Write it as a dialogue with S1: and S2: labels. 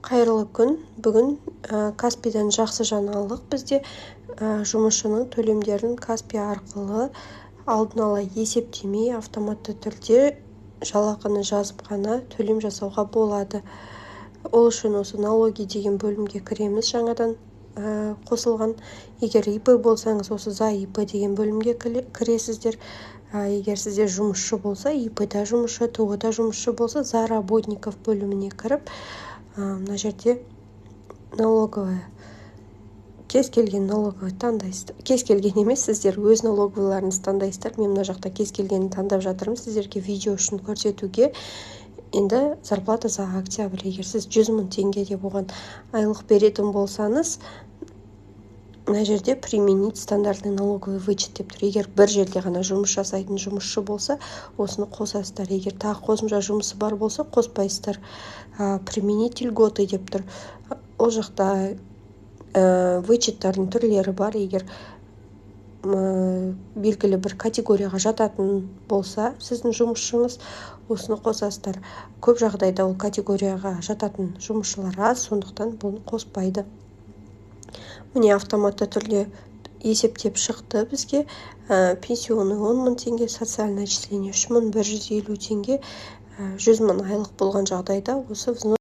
S1: Қайырлы күн! Бүгін Каспийдан жақсы жаңалық бізде. Жұмысшының төлемдерін Каспи арқылы алдын ала есептемей, автоматты түрде жалақыны жазып қана төлем жасауға болады. Ол үшін осы «Налоги» деген бөлімге кіреміз, жаңадан қосылған. Егер ИП болсаңыз, осы «За ИП» деген бөлімге кіресіздер. Егер сізде жұмысшы болса, ИП да жұмысшы, ТОО да жұмысшы болса, «За работников» бөліміне кіріп, мына жерде налоговая, кез келген налоговый таңдайсыздар. Кез келген емес, сіздер өз налоговыйларыңызды таңдайсыздар. Мен мына жақта кез келгенін таңдап жатырмын сіздерге видео үшін көрсетуге. Енді зарплата за октябрь. Егер сіз 100 000 теңге деп оған айлық беретін болсаңыз, мына жерде «Применить стандартный налоговый вычет» деп тұр. Егер бір жерде ғана жұмыс жасайтын жұмысшы болса, осыны қосасыздар. Егер тағы қосымша жұмысы бар болса, қоспайсыздар. «Применить льготы» деп тұр. Ол жақта вычеттардың түрлері бар. Егер белгілі бір категорияға жататын болса сіздің жұмысшыңыз, осыны қосасыздар. Көп жағдайда ол категорияға жататын жұмысшылар аз, сондықтан бұны қоспайды. Міне, автоматты түрде есептеп шықты бізге. Пенсионный 10 000 теңге, социальное отчисление 3150 теңге. 100 000 айлық болған жағдайда, осы взнос